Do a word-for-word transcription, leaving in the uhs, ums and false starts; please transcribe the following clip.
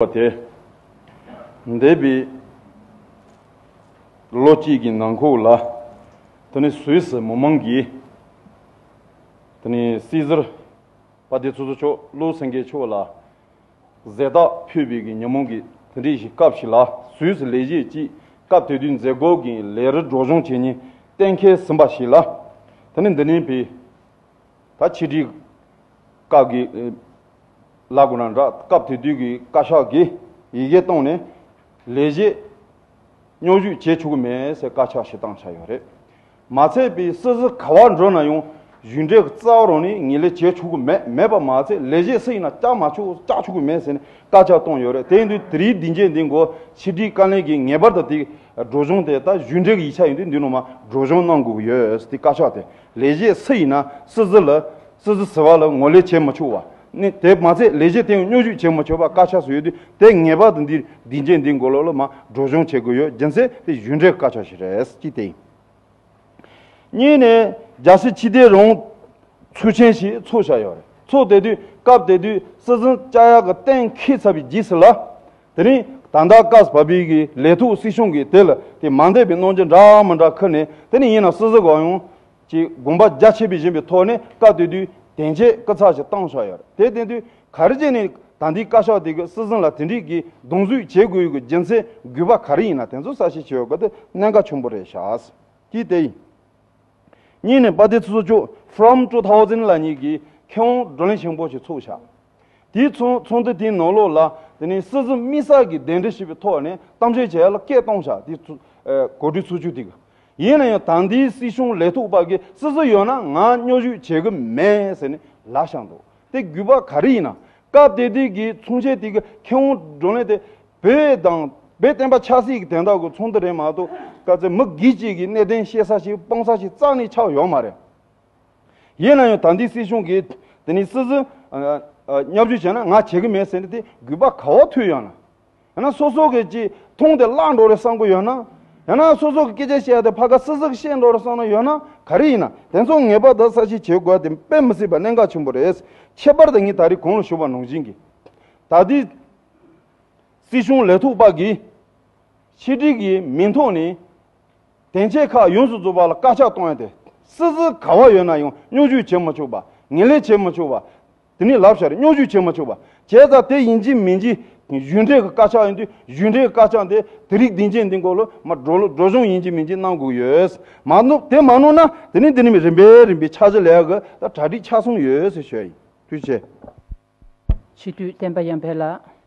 པ་དེ། འདས་པའི་ལོ་གཅིག་གི་ནང་འཁོད་ལ། དེ་ནི་སུད་སི་མི་མང་གིས། དེ་ནི་སྲིད་ཟུར་དཔལ་ལྡན་ཚོགས་གཙོ་མཆོག་བློ་སེང་གེ་མཆོག་ལ་མཛད་རྟགས་ཕུལ་བའི་གི་ཉིན་མོ་གི་དེ་འདྲའི་ཞིག་སྐབས་ཤིག་ལ། སུད་སི་ལས་བྱེད་ཀྱིས་སྐབས་དེ་དུས་མཛད་སྒོ་གི་ལས་རིམ་སྒྲོག་སྦྱང་བྱེད་མཁན་གཏན་འཁེལ་ཟིན་པ་ཞིག་ལ། དེ་ནི་འདི་ནས་པའི་ད་ཕྱི་དྲིལ་བཀའ་གི་ལ་དགོས་ན་འདྲ། སྐབས་དེ་དུས་ཀྱི་བཀའ་ཤག་གིས་ཡི་གེ་བཏང་ནས་ལས་བྱེད་སྙོབ་བཤེར་བྱེད་ཆོག་གི་མེད་ཟེར་བཀའ་ཤག་ཞུ་སྟངས་ཆགས་ཡོད་རེད། མ་ཚད་པའི་སྲིད་ཟུར་ག་བ་འགྲོ་ན་ཡང་གཞུང་འབྲེལ་གྱི་རྩ་བ་རང་ནས་ངོས་ལེན་བྱེད་ཆོག་གི་མེད། མེད་པ་མ་ཚད་ལས་བྱེད་སུ་ཡིན་ན་བཅར་མ་ཆོག་བཅར་ཆོག་གི་མེད་ཟེར་ནས་བཀའ་ཤག་བཏང་ཡོད་རེད། དེ་ཡིན་དུས་དེ་རིང་འདི་འཇེ་འདི་མགོ་ཕྱི་དྲིལ་བཀའ་བློན་གྱིས་ངེས་པར་དུ་དེ་སྒྲོག་སྦྱང་དེ་ད་གཞུང་འབྲེལ་གྱི་ཡིག་ཆ་ཡིན་དུས་འདི་ནང་མ་སྒྲོག་སྦྱང་གནང་དགོས་ཀྱི་ཡོད་ཟེར་དེ་བཀའ་ཤག་དེ། ལས་བྱེད་སུ་ཡིན་ན་སྲིད་ཟུར་ལ་སྲིད་ཟུར་ཟུར་པ་ལ་ངོས་ལེན་བྱེད་མི་ཆོག་པ། ནི་དེ་མ་ཚད་ལས་བྱེད་དེ་ཡང་སྙོབ་བཤེར་བྱེད་མི་ཆོག་པ་བཀའ་ཤག་སུ་ཡོད་དུས་དེ་ངེས་པར་དུ་འདི་འདི་འཇེ་འདི་མགོ་ལོག་ལ་མ་སྒྲོག་སྦྱང་བྱེད་དགོས་ཡོད། རྒྱུ་མཚན་དེ་གཞུང་འབྲེལ་བཀའ་ཤག་ཞིག་རེད་ཅེས་དེ་ཡིན། གཉིས་ནས་རྒྱལ་སྲིད་སྤྱི་བདེ་རང་ཚོགས་ཆེན་ཞིག་ཚོགས་བཞག་ཡོད་རེད། ཚོགས་དེ་དུས་སྐབས་དེ་དུས་སྲིད་ཟུར་བཅར་ཡག་གི་གཏན་འཁེལ་ཚར་བའི་རྗེས་སུ་ལ། དེ་རིང་ད་ལྟ་སྐབས་བབ་པའི་གི་ལས་ཐོག་སྲིད་སྐྱོང་གིས་དེ་ལ་དེ་མ་འདས་པའི་གནང་སྦྱིན་འདྲ་མི་འདྲ་ཁུར་ནས། དེ་ནས་ཡིན་ན་སྲིད་ཟུར་གང་ཡོང་གི་དགོངས་པ་རྒྱ་ཆེ་བའི་བཞིན་པའི་ཐོག་ནས་སྐབས་དེ་དུས་དོན་ཆེན་སྐུ་ཚབ་ཞིག་བཏང་བཞག་ཡོད་རེད། དེ་དེ་དུས་ག་རེ་བྱས་ནས་ད་ལྟའི་བཀའ་ཤག་དེ་གི་སྲིད་ཟུར་ལ་དེ་འདྲའི་གི་གདོང་བསུས་བྱེད་དགོས་ཡོད་གི་རྒྱུ་མཚན་དགོས་པ་ག་རེ་ཡིན་ན་དེ་ཚོ་གསལ་བཤད་བྱེད་ཡོད་གི་དེ་གནད་འགག་ཆེན་པོ་རེད་ཤག་ཅེས་དེ་ཡིན། གཉིས་ནས་དཔལ་ལྡན་ཚོགས་གཙོ་མཆོག་From Two Thousand ལབ་མཁན་གྱི་མཁས་དབང་བགྲོ་གླེང་ཆེན་པོ་ཞིག་ཚོགས་བཞག་དེའི་ཚོགས་ཚོགས་འདུ་དེའི་ནང་ལོགས་ལ་དེ་ནས་སྲིད་ཟུར་དམིགས་བསལ་གྱི་གདན་འདྲེན་ཞུས་པའི་ཐོག་ནས་གཏམ་བཤད་བྱེད་ཡ་ལ་སྐད་གཏོང་བཞག་དེའི་ཚོ་ཨ་གོ་སྒྲིག་ཚོགས་ཆུང་དེ་གི། ཡིན་ན་ཡང་ད་ལྟའི་སྲིད་སྐྱོང་ལས་ཐོག་པ་གི་སྲིད་ཟུར་ཡོད་ན་ང་སྙོབ་བཤེར་བྱེད་གི་མེད་ཟེར་ནས་ལབ་བཞག་འདུག་དེ་དགོས་པ་ག་རེ་ཡིན་ན། སྐབས་དེ་དུས་ཀྱི་ཚོགས་ཆེན་དེ་གི་མཁས་དབང་བགྲོ་གླེང་དེ་བོད་དང་བོད་བསྟན་པ་ཆབ་སྲིད་ཀྱི་དོན་དག་གི་ཚོགས་འདུ་རེད་མ་གཏོགས། ག་ཚོད་མི་སྒེར་གཅིག་གི་གནད་དོན་བཤད་ས་ཞིག་སྤང་ས་ཞིག་རྩ་ནས་ཆགས་ཡོད་མ་རེད། ཡིན་ན་ཡང་ད་ལྟའི་སྲིད་སྐྱོང་གིས་དེ་ནས་སྲིད་ཟུར་ཨ་ཨ་སྙོབ་བཤེར་བྱས་ན་ང་བྱེད་གི་མེད་ཟེར་ནས་དེ་དགོས་པ་ག་བ་ཐུག་ཡོད་ན། ཡང་ན་སོ་སོ་གི་ཅིག་མཐོང་དེ་བརླག་འགྲོ་རེད་བསམ་གི་ཡོད་ན། ཡང་ན་སོ་སོ་གི་སྐད་ཆ་བཤད་དེ་ཕ་ག་སྲིད་ཟུར་གི་བཤད་འགྲོ་རེད་བསམ་ན་ཡོད་ན། ག་རེ་ཡིན་ན་དེ་ཚོ་ངེས་པར་དུ་གསལ་བཤད་བྱེད་དགོས་དེ་དཔེ་མི་སྲིད་པ་གནད་འགག་ཆེན་པོ་རེད། ཁྱད་པར་དུ་ངས་ད་རེས་གོང་ལ་ཞུས་པ་ནང་བཞིན་གྱི་ད་ལྟའི་སྲིད་སྐྱོང་ལས་ཐོག་པ་གིས་ཕྱི་དྲིལ་གྱི་མིང་ཐོག་ནས་དོན་ཆེན་ཁག་ཡོངས་སུ་རྫོགས་པ་ལ་བཀའ་ཤག་གཏོང་ཡ་དེ། སྲིད་ཟུར་ག་བ་ཡོད་ན་ཡང་སྙོབ་བཤེར་བྱེད་མི་ཆོག་པ། ངོས་ལེན་བྱེད་མི་ཆོག་པ། དེ་ནས་ལབ་བཞག་རེད། སྙོབ་བཤེར་བྱེད་མི་ཆོག་པ། བྱས་ཙང་དེ་ཡིན་གཅིག་མིན་གཅིག་གཞུང་འབྲེལ་གྱི་བཀའ་ཤག་ཡིན་དུས་གཞུང་འབྲེལ་གྱི་བཀའ་ཤག་དེ་དེ་རིང་འདི་འཇེ་འདི་མགོ་ལོག་མ་སྒྲོག་སྒྲོག་སྦྱང་ཡིན་གཅིག་མིན་གཅིག་གནང་དགོས་ཡོད། མ་གནང་དེ་མ་གནང་ན་དེ་ནས་འདི་ནས་རིམ་པས་རིམ་པས་འཆར་གཞི་ལས་ཀ་ད་གྲ་སྒྲིག་ཆགས་སོང་ཡོད་ཟེར་ཞུ་ཡ་ཡིན། ཐུགས་རྗེ་ཆེ། སྤྱི་འཐུས་བསྟན་པ་ཡར་འཕེལ་ལགས།